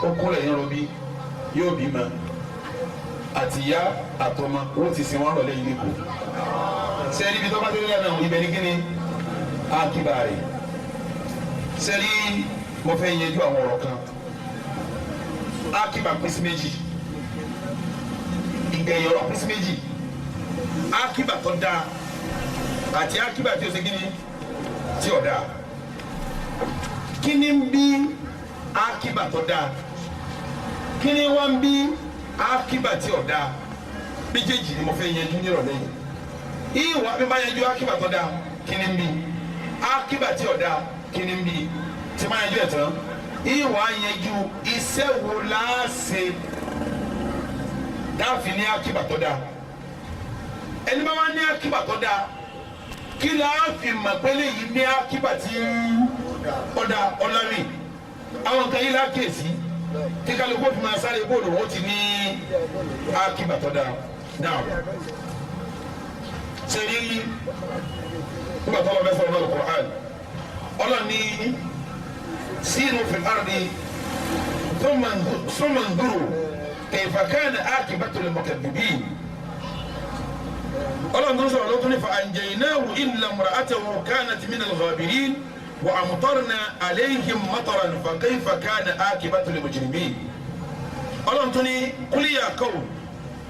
ó kúnlẹ̀ ń rọbí, yóò bímọ, àtìyá àtọmọ wọ́n ti sin wọn rọlẹ́ yìí lẹ́kọ̀ọ́. Sẹ́ni bí tọ́ba tẹ́lẹ̀ náà, ibẹ̀ ní kíni akíbà rẹ̀. Sẹ́ni mo fẹ́ yẹjú àwọn ọ̀rọ̀ kan. Akíbà pín sí méjì, ìgbẹ̀yìn ọ̀rọ̀ pín sí méjì: akíbà tó dáa àti akíbà tí o ṣe kíni tí ò dáa. Kí ni ń bí akíbà tó dáa? Kí ni wọ́n ń bí akíbà tí ò dáa? Méjèèjì ni mo fẹ́ yanjú nírọ̀lẹ́ yìí. Ìwà bí bá yanjú akíbà tó dáa, kí ni ń bí akíbà tí ò dáa? Kí ni ń bí tí bá yanjú ẹ̀ tán, ìwà yanjú iṣẹ́ wo láàṣẹ dáàfin ní akíbà tó dáa. Ẹni bá wá ní akíbà tó dáa, kí la fi mọ̀ pé léyìí ní akíbà tí ọ̀dà ọ̀làmì? Àwọn nǹkan yìí lákèsí tí kálukú fi máa sáré bóòlù wọ́n ti ní akíbà tó dáa. Náà Sẹ́yìn nígbà tó lọ bẹ́ sọ̀rọ̀ lọ́dọ̀ Qur'an, ọlọ́ni siru fil ardi thumma nduru kayfa kana aqibatul mukaththibin. Ọlọ́run tó ń sọ̀rọ̀ lọ́tún ní fa anjaynahu illa imra'atahu kanat minal ghabirin wa amtarna alayhim mataran fa kayfa kana aqibatul mujrimin. Ọlọ́run tó ní qul ya qawm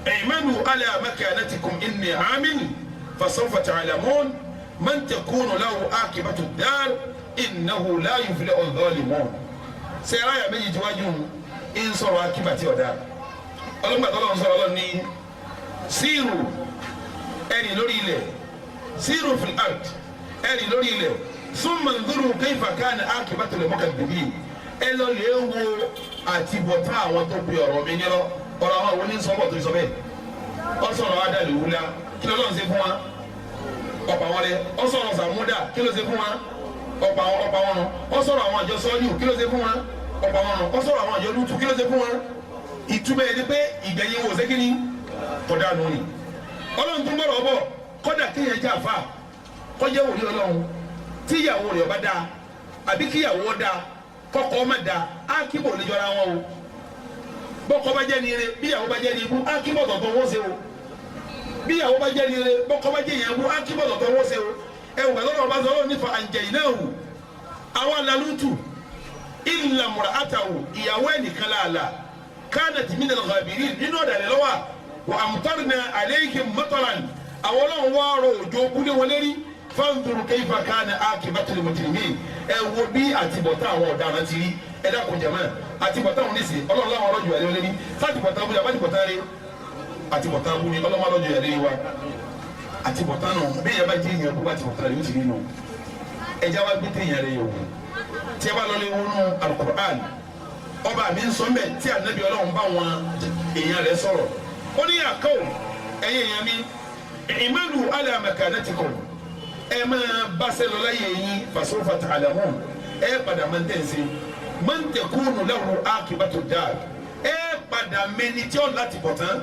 i'malu ala makanatikum inni 'amil fasawfa ta'lamun man takunu lahu aqibatu ad-dar innahu la yuflihu adh-dhalimun. Sẹ́yìn àyà méjì tí wájú ń sọ̀rọ̀ akíbàtì ọ̀dà? Ọlọ́gbàtà ọlọ́run sọ̀rọ̀, ọlọ́run ní síìrù, ẹ̀rì lórí ilẹ̀, síìrù fil ard, ẹ̀rì lórí ilẹ̀, summa nduru kayfa kana aqibatul mukaththibin. Ẹ lọ lè wo àtibọ̀tán àwọn tó pe ọ̀rọ̀ mi nírọ́. Ọ̀rọ̀ àwọn àwọn onísọ̀bọ̀ tó sọ bẹ́ẹ̀, ọ sọ̀rọ̀ adàlẹ̀ wúlá, kí lọ́lọ́run ṣe fún wa? Ọ̀pọ̀ àwọn rẹ̀. Ọ sọ̀rọ̀ sàmúdà, kí ló ṣe fún wa? Ọ̀pọ̀ àwọn, ọ̀pọ̀ àwọn rùn. Ọ sọ̀rọ̀ àwọn àjọ sọ́ọ́lù, kí ló ṣe fún wa? Ọ̀pọ̀ àwọn rùn. Ọ sọ̀rọ̀ àwọn àjọ lùtù, kí ló ṣe fún wa? Ìtumọ̀ ẹ̀ ni pé ìgbẹ̀yìn wò ṣé kí ni kọ̀dà nù ni. Ọlọ́run tó ń bọ̀rọ̀ bọ̀, kọ́dà kéèyàn jẹ́ àfa, kọjá wòlíì ọlọ́run, tíyàwó rẹ̀ ọba dáa àbí kíyàwó dáa kọ́kọ́ má dáa, á kí bò lè jọra wọn o. Bọ́kọ bá jẹ́ ni ire, bíyàwó bá jẹ́ ni ibú, á kí bọ̀ tọ̀tọ̀ wọ́n ṣe o. Bíyàwó bá jẹ́ ni ire, bọ́kọ bá jẹ́ yẹn ibú, á kí bọ̀ tọ̀tọ̀ wọ́n ṣe o. Ẹ wò gbàdúrà ọba sọ̀rọ̀ nífa àǹjẹ̀yìnáwó àwọn alalutu illa mura'atahu, ìyàwó ẹnìkan láàlà, kanat minal ghabirin, nínú ọ̀dàlẹ̀ lọ́wọ́, wa amtarna alayhim mataran, àwọn ọlọ́run wá rọ òjò búlé wọn lérí, fanzuru kayfa kana akibatul mujrimin. Ẹ wo bí àtibọ̀tán àwọn ọ̀daràn ti rí. Ẹ dákun jẹ̀mọ́, àtibọ̀tán òun nísìn ọlọ́run láwọn ọlọ́jọ́ yàrá lérí sátibọ̀tán búlé àbátibọ̀tán rí àtibọ̀tán búlé ọlọ́run ọlọ́jọ́ yàrá wa àtibọ̀tán nù. Bí yẹn bá jẹ́ ìyẹn kó bá àtibọ̀tán rí ó ti rí nù. Ẹja wa gbé téèyàn rẹ yòówù tí ẹ bá lọlé wọnú alukur'an, ọba mi ń sọ mbẹ tí anabi ọlọ́run bá wọn èèyàn rẹ sọ̀rọ̀, ó ní àkọwò ẹ̀yin èèyàn mi, ìmánu ala makanatikum, ẹ máa báṣẹ lọ láyé yín, fasawfa ta'lamun, ẹ padà máa ń tẹ̀sí, man takunu lahu akibatu dar, ẹ padà mẹni tí ó láti bọ̀ tán.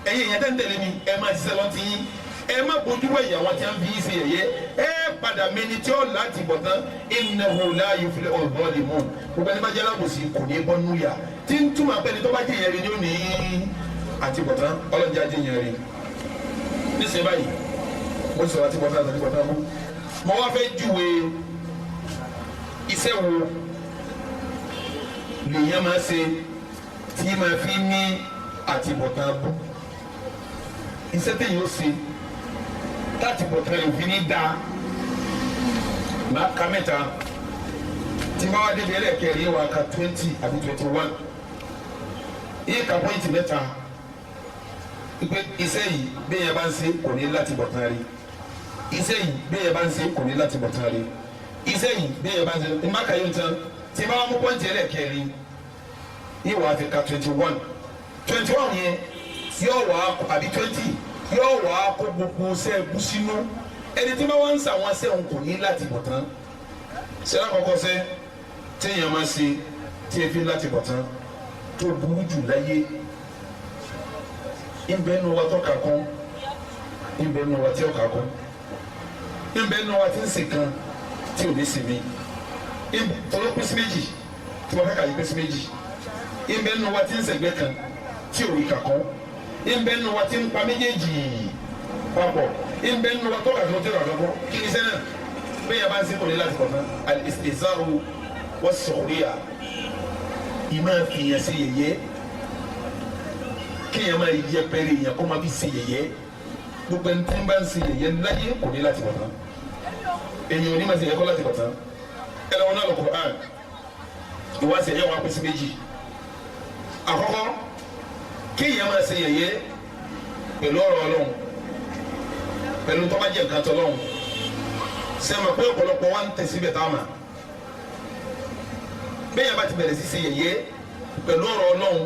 Ẹ̀yin èèyàn tẹ́ntẹ́lẹ́ mi, ẹ máa ṣiṣẹ́ lọ́tí yín, ẹ má bójú wẹ̀ yà wọ́n tí wọ́n fi yín ṣe yẹ̀yẹ́, ẹ padà mẹni tí ó láti bọ̀ tán, innahu la yuflihu adh-dhalimun. Gbogbo ẹni bá jẹ́ alábòsí kò ní bọ́ núyà tí ń túmọ̀ pẹ́ni tó bá jẹ́ yẹn rí ni ó ní àti bọ̀ tán. Ọlọ́njẹ́ ajé yẹn rí níṣẹ́ báyìí. Mo sọ̀rọ̀ àti bọ̀ tán àti bọ̀ tán mú. Mo wá fẹ́ júwe iṣẹ́ wo lèèyàn máa ṣe tí máa fi ní àtibọ̀tán bú, iṣẹ́ téèyàn ó ṣe láti bọ̀tán rẹ̀ òfin ní dáa. Máa ka mẹ́ta, tí bá wá débi ẹlẹ́ẹ̀kẹrin wà ka 20 àbí 21, yíyí ka pọ́ìntì mẹ́ta pé iṣẹ́ yìí bí yẹn bá ń ṣe kò ní láti bọ̀tán rí, iṣẹ́ yìí bí yẹn bá ń ṣe kò ní láti bọ̀tán rí, iṣẹ́ yìí bí yẹn bá ń ṣe. Ní má ka yóò tán, tí bá wá mú pọ́ìntì ẹlẹ́ẹ̀kẹrin yìí wà á fi ka 21. 21 yẹn yóò wá àbí 20 yóò wá kó gbogbo sẹ́ẹ̀bù sínú. Ẹni tí bá wá ń sàwọn sẹ́hùn kò ní láti bọ̀ tán. Sẹ́lá kọ́kọ́ sẹ́ téèyàn máa ṣe tí e fi láti bọ̀ tán tó burú jù láyé, ìbẹ́ nu wa tó kà kún, ìbẹ́ nu wa tí ó kà kún, ìbẹ́ nu wa tí ń sè kan tí ò ní sinmi, tọ́lọ́ pín sí méjì tí wọ́n fẹ́ kà yí pín sí méjì, ìbẹ́ nu wa tí ń sẹ̀gbẹ́ kan tí ò rí kà kún, ìbẹ́ nu wa tí ń pa méjèèjì papọ̀, ìbẹ́ nu wa tó kà kún tí ò kà kún. Kí ni sẹ́nà bẹ́ẹ̀ yẹn bá ń sìn kò ní láti bọ̀ tán? Al-istihza'u was-sukhriya, ìmọ̀ fìyàn sí yẹ̀yẹ́, kéèyàn máa yẹ pẹ́rẹ́ yẹn kó máa fi ṣe yẹ̀yẹ́. Gbogbo ẹni tí ń bá ń ṣe yẹ̀yẹ́ láyé kò ní láti bọ̀ tán. Èyàn ò ní máa ṣe yẹ̀yẹ́ kó láti bọ̀ tán. Ẹ lọ́wọ́ náà lọ Qur'an, ìwà ṣe yẹ̀yẹ́ wà pèsè méjì. Àkọ́kọ́, kéèyàn máa ṣe yẹ̀yẹ́ pẹ̀lú ọ̀rọ̀ Ọlọ́run, pẹ̀lú tó bá jẹ́ nǹkan tọ́lọ́run. Sẹ́mi pé ọ̀pọ̀lọpọ̀ wa ń tẹ̀sí bẹ̀ tá a mà bẹ́ẹ̀ yẹn bá ti bẹ̀rẹ̀ sí ṣe yẹ̀yẹ́ pẹ̀lú ọ̀rọ̀ Ọlọ́run,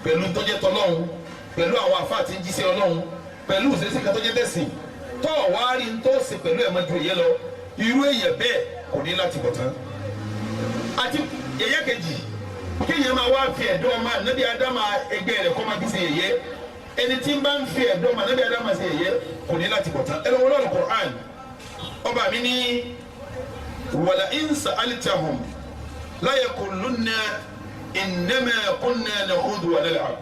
pẹ̀lú tọ́jẹ́ tọ́lọ́run, pẹ̀lú àwọn àfáà tí ń jíṣẹ́ Ọlọ́run, pẹ̀lú ìṣesí kan tọ́jẹ́ tẹ̀sìn tọ́ wá rí ń tó ṣe pẹ̀lú ẹ̀ mọ́jú ẹ̀yẹ lọ, irú èyẹ bẹ́ẹ̀ kò ní láti bọ̀ tán. Àti yẹ̀yẹ́ kejì, kéèyàn máa wá fi ẹ̀dọ́ ọmọ ànábì ádámà ẹgbẹ́ rẹ̀ kọ́ máa fi ṣe yẹ̀yẹ́. Ẹni tí ń bá ń fi ẹ̀dọ́ mà níbi Ádámà ṣe yẹ̀yẹ́ kò ní láti bọ̀ tán. Ẹ lọ́wọ́ lọ́rùn Qur'an, ọba mi ní wala in sa'altahum la yaqulunna innama kunna nakhudu wa nal'ab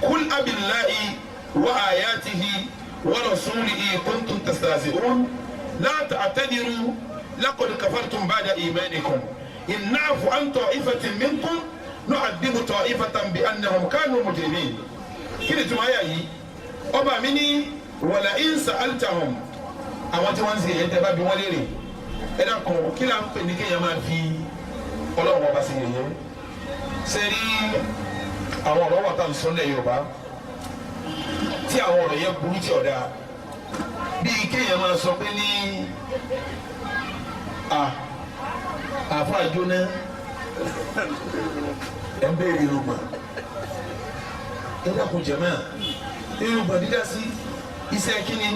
kul abillahi wa ayatihi wa rasulihi kuntum tastahzi'un la ta'tadiru laqad kafartum ba'da imanikum in na'fu an ta'ifatin minkum nu'adhibu ta'ifatan bi annahum kanu mujrimin. Kí ni tuma ayà yìí? Ọba mi ní wala in sa'altahum, àwọn tí wọ́n ń ṣe yẹ̀yẹ́ tẹ́ bá bi wọ́n léèrè, ẹ dákun, kí la ń pè ní kéèyàn máa fi Ọlọ́run ọba ṣe yẹ̀yẹ́? Sẹ́rí àwọn ọ̀rọ̀ wà tá à ń sọ lẹ̀ Yorùbá tí àwọn ọ̀rọ̀ yẹn burú tí ọ̀dà, bíi kéèyàn máa sọ pé ní àfa jóná, ẹ̀ ń béèrè irùngbọ̀n. Ẹ dákun jẹ̀mọ́, irùngbọ̀n dídá sí iṣẹ́ kínní?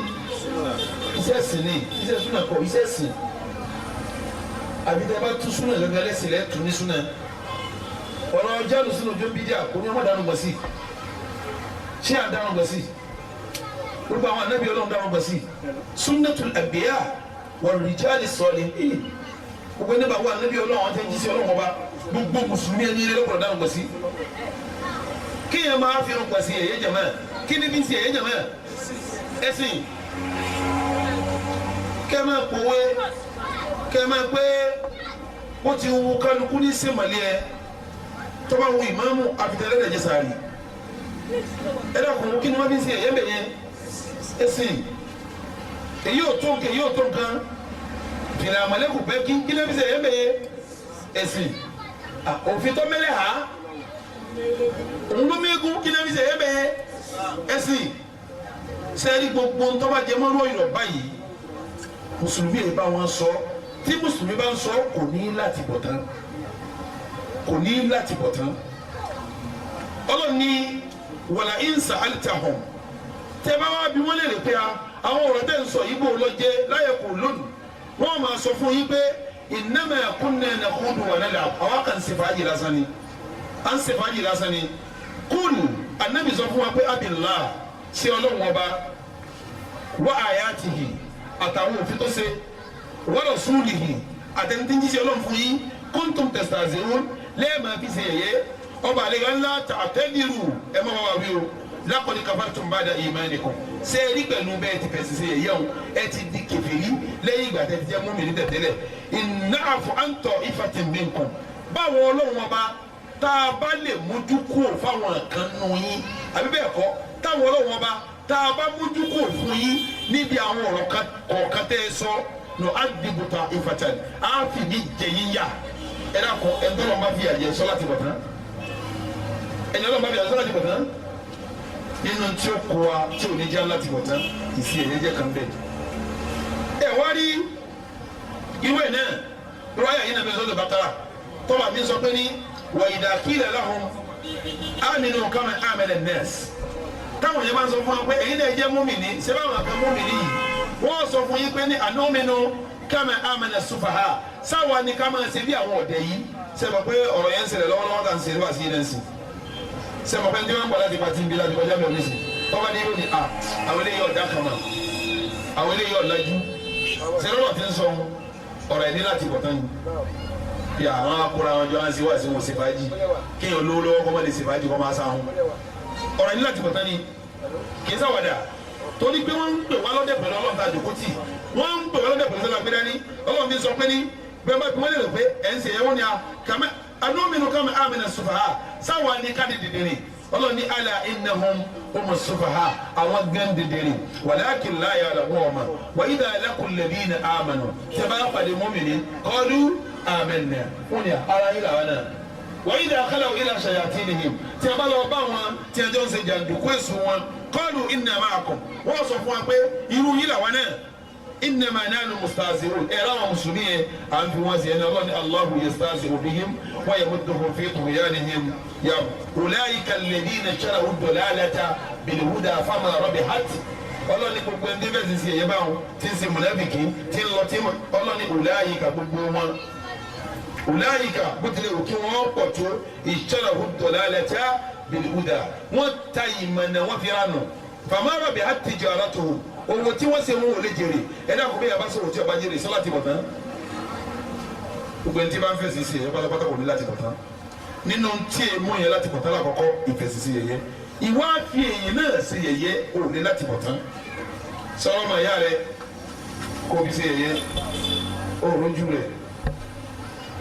Iṣẹ́ sìn ní iṣẹ́ súnà kọ, iṣẹ́ sìn. Àbí tẹ́ bá tún súnà gẹ́gẹ́ lẹ́sìn lẹ́ tún ní súnà. Ọ̀rọ̀ jáde sínú ojú bídíà kò ní ọmọ dànù gbọ̀ sí. Ṣé à ń dànù gbọ̀ sí? Gbogbo àwọn anábì Ọlọ́run dànù gbọ̀ sí. Sunnatul anbiya wal rijali salihin, gbogbo ẹni bá wà anábì Ọlọ́run, àwọn tẹ́ ń jí sí Ọlọ́run ọba, gbogbo mùsùlùmí ẹni ilé lọ́kọ̀ọ́ dànù gbọ̀ sí. Kéèyàn máa fi irun gbọ̀ sí ẹ̀yẹ́ jẹ̀mọ́, kí ni bí ń ṣe ẹ̀yẹ́ jẹ̀mọ́? Ẹ̀sìn. Kẹ́ máa pòwe, kẹ́ máa pé bó ti wù kálukú ní sèmàlẹ́ ẹ tọ́ba wo ìmáàmù àfitẹ́lẹ́ lẹ́jẹ̀ sáré. Ẹ dákun, kí ni wọ́n fi ń ṣe ẹ̀yẹ́ bẹ̀ yẹn? Ẹ̀sìn. Èyí ò tó nǹkan, èyí ò tó nǹkan. Fìlà àmàlẹ́kù pẹ́ kí ni wọ́n fi ṣe ẹ̀yẹ́ bẹ̀ yẹn? Ẹ̀sìn. Òfin tó mẹ́lẹ̀ ha òun ló mẹ́gùn, kí ni wọ́n fi ṣe ẹ̀yẹ́ bẹ̀ yẹn? Ẹ̀sìn. Sẹ́ẹ̀rí gbogbo ntọ́ba jẹ mọ́rọ́ ìrọ̀ báyìí, mùsùlùmí yìí bá wọn sọ. Tí mùsùlùmí bá ń sọ, kò ní láti bọ̀ tán, kò ní láti bọ̀ tán. Ọlọ́run ní wala in sa'altahum, tẹ́ bá wá bí wọ́n lè rè pé àwọn ọ̀rọ̀ tẹ́ ń sọ yìí bò lọ jẹ́ láyẹ̀ kò lónìí, wọ́n máa sọ fún yín pé innama kunna nakhudu wa nal'ab, àwa kàn ń ṣe fàájì lásán ni, à ń ṣe fàájì lásán ni. Kúl, anabi sọ fún wa pé abillah, ṣé Ọlọ́run ọba, wa ayatihi, àtàwọn òfin tó ṣe, wa rasulihi, àtẹnudí jíṣẹ́ Ọlọ́run fún yín, kuntum tastahzi'un, lẹ́ẹ̀ma fi ṣe yẹ̀yẹ́. Ọba àlejò ńlá ta'tadiru, ẹ má wá wí o, laqad kafartum ba'da imanikum. Ṣé ẹ rí pẹ̀lú bẹ́ẹ̀ ti fẹ̀sì ṣe yẹ̀yẹ́ o, ẹ ti di kèfèrí lẹ́yìn ìgbà tẹ́ ti jẹ́ mùmínì tẹ̀tẹ́lẹ̀. In na'fu an ta'ifatin minkum, báwo Ọlọ́run ọba tá a bá lè mójú kúrò fáwọn kan nù yín, àbí bẹ́ẹ̀ kọ́, táwọn Ọlọ́run ọba tá a bá mójú kúrò fún yín níbi àwọn ọ̀rọ̀ kọ̀ọ̀kan tẹ́ ẹ sọ, nù adibu ta'ifatan, á fi ní jẹ yín yá. Ẹ dákun, ẹ tọ́lọ́ bá fi àjẹ sọ láti bọ̀ tán, ẹ̀yin Ọlọ́run bá fi àjẹ sọ láti bọ̀ tán. Nínú tí ó kó wa tí ò ní já láti bọ̀ tán, ìsì ẹ̀yẹ jẹ́ kan bẹ́ẹ̀. Ẹ wá rí irú ẹ̀ náà, irú ayé yìí nàbẹ́ sọ́dọ̀ bàtàrà tọ́ba mi sọ pé ní wa idha qila lahum aminu kama amana an-nas. Táwọn yẹn bá ń sọ fún wa pé ẹ̀yin náà jẹ́ múmìnì, ṣé báwọn kan múmìnì yìí, wọ́n sọ fún yín pé ní anu'minu kama amana sufaha, sáwa ni ká máa ṣe bí àwọn ọ̀dẹ̀ yìí. Ṣé mọ̀ pé ọ̀rọ̀ yẹn ń ṣẹlẹ̀ lọ́wọ́lọ́wọ́ tá à ń ṣe wá sí yẹn sí? Ṣé mọ̀ pé ní wọ́n ń bọ̀ láti pàtí nbí láti kọjá mẹ́rin sí tọ́ba ní yóò ní à àwọn eléyìí ọ̀dà kan mà, àwọn eléyìí ọ̀làjú. Ṣé lọ́rọ̀ ti ń sọ ọ̀rọ̀ ẹ̀ ní láti bọ̀ tán yìí? Bí àwọn akóra wọn jọ wá sí wá sí wọn ṣe fàájì, kéèyàn lówó lọ́wọ́ kọ́ mọ́ lè ṣe fàájì kọ́ máa sáhùn. Ọ̀rọ̀ ẹ̀ ní láti bọ̀ tán ni, kì í ṣàwàdà, torí pé wọ́n ń pè wá lọ́dẹ̀ pẹ̀lú Ọlọ́run tá a jòkó tì, wọ́n ń pè wá lọ́dẹ̀ pẹ̀lú sọ́dọ̀ gbẹ́dání. Ọlọ́run fi sọ pé ní bẹ́ẹ̀ bá wọ́n lè rò pé ẹ̀ ń ṣe ẹ̀wọ́n ni a kàmẹ́ anúmínú kàmẹ́ àmìnà sufaha, sáwọn ní ká dìdìrì. Ọlọ́run ní ala innahum humu sufaha, àwọn gán dìdìrì, walakin la ya'lamun ọmọ wa idha laqul ladina amanu, tẹ́ bá pàdé mọ́mìnì qalu amanna, wọ́n ní ara yìí làwọn náà. Wa idha khalaw ila shayatinihim, tí a bá lọ bá wọn tí a jọ ń ṣe jàǹdùkú èso wọn, qalu inna ma'akum, wọ́n sọ fún wa pé irú yìí làwọn náà, innama nahnu mustahzi'un. Ẹ̀ ráwọn mùsùlùmí yẹn à ń fi wọ́n sí ẹni. Ọlọ́ni Allahu yastahzi'u bihim wa yamudduhum fi tughyanihim ya ulaika alladhina ishtaraw ad-dalalata bil-huda fama rabihat. Ọlọ́ni gbogbo ẹni bẹ́ẹ̀ sì sí ẹ̀yẹ báwọn tí ń ṣe mùnàfíkì tí ń lọ tí ọlọ́ni ulaika gbogbo wọn Ulaika bó tilẹ̀ wù kí wọ́n pọ̀ tó ishtaraw ad-dalalata bil-huda wọ́n ta ìmọ̀nà wọ́n fi ránù fama rabihat tijaratuhum owó tí wọ́n ṣe wọn ò lè jèrè. Ẹ̀dá kò bẹ́ẹ̀ yà bá sọ̀rọ̀ tí ọba jèrè sọ́lá ti bọ̀ tán. Gbogbo ẹni tí bá ń fèsì sí ẹ̀yẹ pátápátá kò ní láti bọ̀ tán. Nínú tí e mú yẹn láti bọ̀ tán lákọ̀ọ́kọ́ ìfèsì sí yẹ̀yẹ́. Ìwà fi èyí náà sí yẹ̀yẹ́ ò ní láti bọ̀ tán. Sọ̀rọ̀ mọ̀ ìyá rẹ kó fi sí yẹ̀yẹ́ òrojú rẹ̀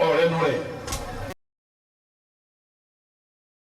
ọ̀rẹ́nu rẹ̀